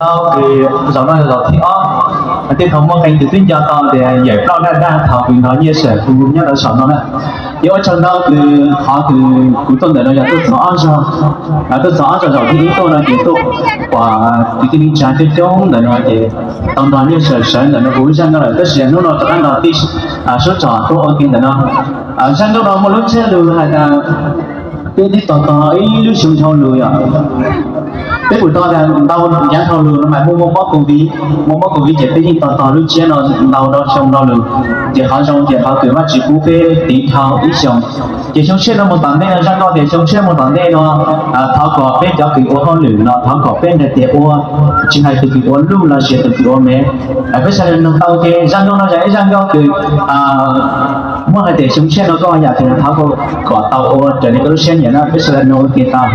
Zaum no yog zaum thib ob, tej thaum muaj qee tus twb nco tau tias yawm Plauj Daj Daj thaum kws nrog Nyiaj Sawm kuv nyob rau saum no na. Ces ua tsaug ntau kws qhov kws kuv tuaj ntawm no yog tuaj txog ob zaug, tuaj txog ob zaug, zaum thib ib tuaj no ces tuaj pom kwv tij neej tsa coob coob ntawm no ces tau nrog Nyiaj Sawm sawv ntawm no kuv zaj nkauj lawm, tab sis hnub no rov qab nrog tij Suab Tsom tuaj ua ke ntawm no. Zaj nkauj no muaj lub ntsiab lus hais tias peb twb tos tos ib lub xyoo dhau lus yom. Peb kuj tos tias ntau yav dhau lus no mas muaj muaj mob covid, muaj mob covid ces peb yeej tos tos lub ntsiab no ntau rau xyoo dhau lus. Ces qhov zoo ces qhov kws Vajtswv pub peb tiv dhau ib xyoos. Ces xyoo tshiab no mus tom ntej no, zaj nkauj tias xyoo tshiab mus tom ntej no, thov kom peb cov kws ua hauj lwm no thov kom peb nqis tes ua, tsis hais tus kws ua luj los sis tus kws ua me. Peb sawv daws nug tau ke, zaj nkauj no yog ib zaj nkauj kws muaj hais tias xyoo tshiab no koj yam twg thov kom tau ua raws li koj lub siab nyiam na, peb sawv daws nug ua ke tau.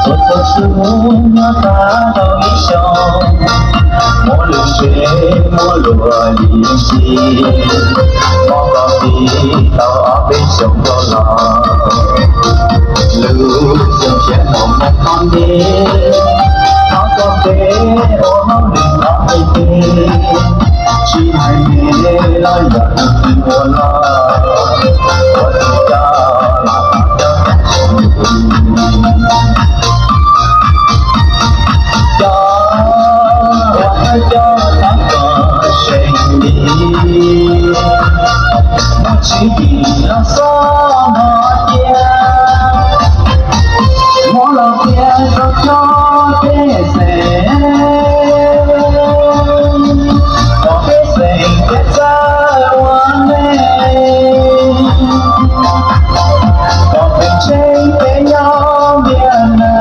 Txhua txhua xyoo nyob tag tau ib xyoos, muaj lub ntsej muag luag ib ntsis, mob koj tiv tau ob peb xyoos dhau los. Lub xyoo tshiab no mob qhov ntej, thov kom peb ua hauj lwm qhov ntej tes, tsis hais me los yog tus twg ua los, ua tus coj los thov coj tag tsis mus. Cov uas thawj coj thov kom seem li, muaj tswv yim los xob mos cia, muab los qhia rau cov pej xeem, kom pej xeem thiaj txawj ua neej, kom peb ntseeg peb nyob Viaj Nam.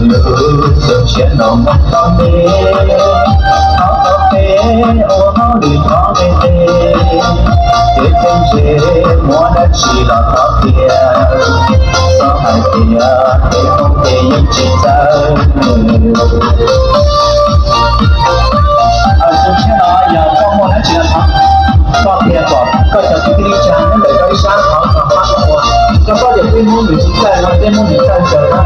Lub xyoo tshiab no mob qhov ntej, thov kom peb ua hauj lwm qhov ntej tes, kev txheeb ze muab dab tsi los thov qhia, txhob hais tias kev poob kev yeej tsis txawj. Xyoo tshiab no yog koj muaj dab tsi los thov, koj qhia kom koj cov kwv tij neej tsa nyob ntawm koj ib sab thov kom pab koj ua, rau qhov tias peb Hmoob nws tsis txawj no, peb Hmoob nws txawj ntawd na.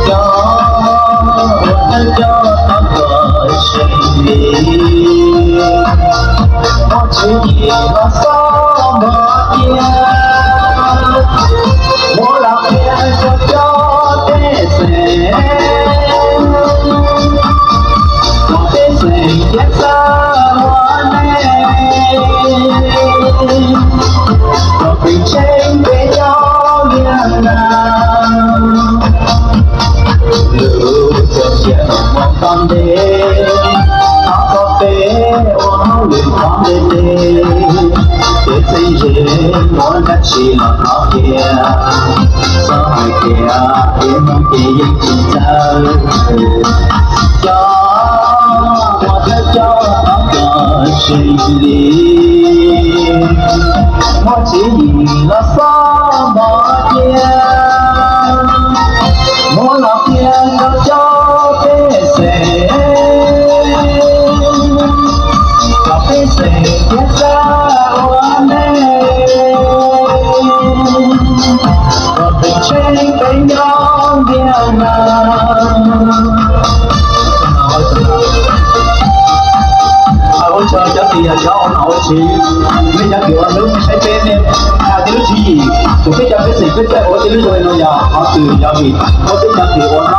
Cov uas thawj coj thov kom seem li, muaj tswv yim los xob mos cia, muab los qhia rau cov pej xeem, kom pej xeem thiaj txawj ua neej, kom peb ntseeg peb nyob Viaj Nam. Lub xyoo tshiab no mob qhov ntej, thov kom peb ua hauj lwm qhov ntej tes, kev txheeb ze muab dab tsi los thov qhia, txhob hais tias kev mob kev yeej tsis txawj. Cov uas thawj coj thov kom seem li, muaj tswv yim los xob mos cia, muab los qhia rau cov pej xeem, kom pej xeem thiaj txawj ua neej, kom peb ntseeg peb nyob Viaj Nam. Ces yog cov ua nom ua tswv, nej cov twm ua hnub saib peb, nej hais tias lub tswv yim kuv peb cov pej xeem peb txawj ua tej lub zoo li no yog qhov twg? Yog vim qhov peb cov twm ua no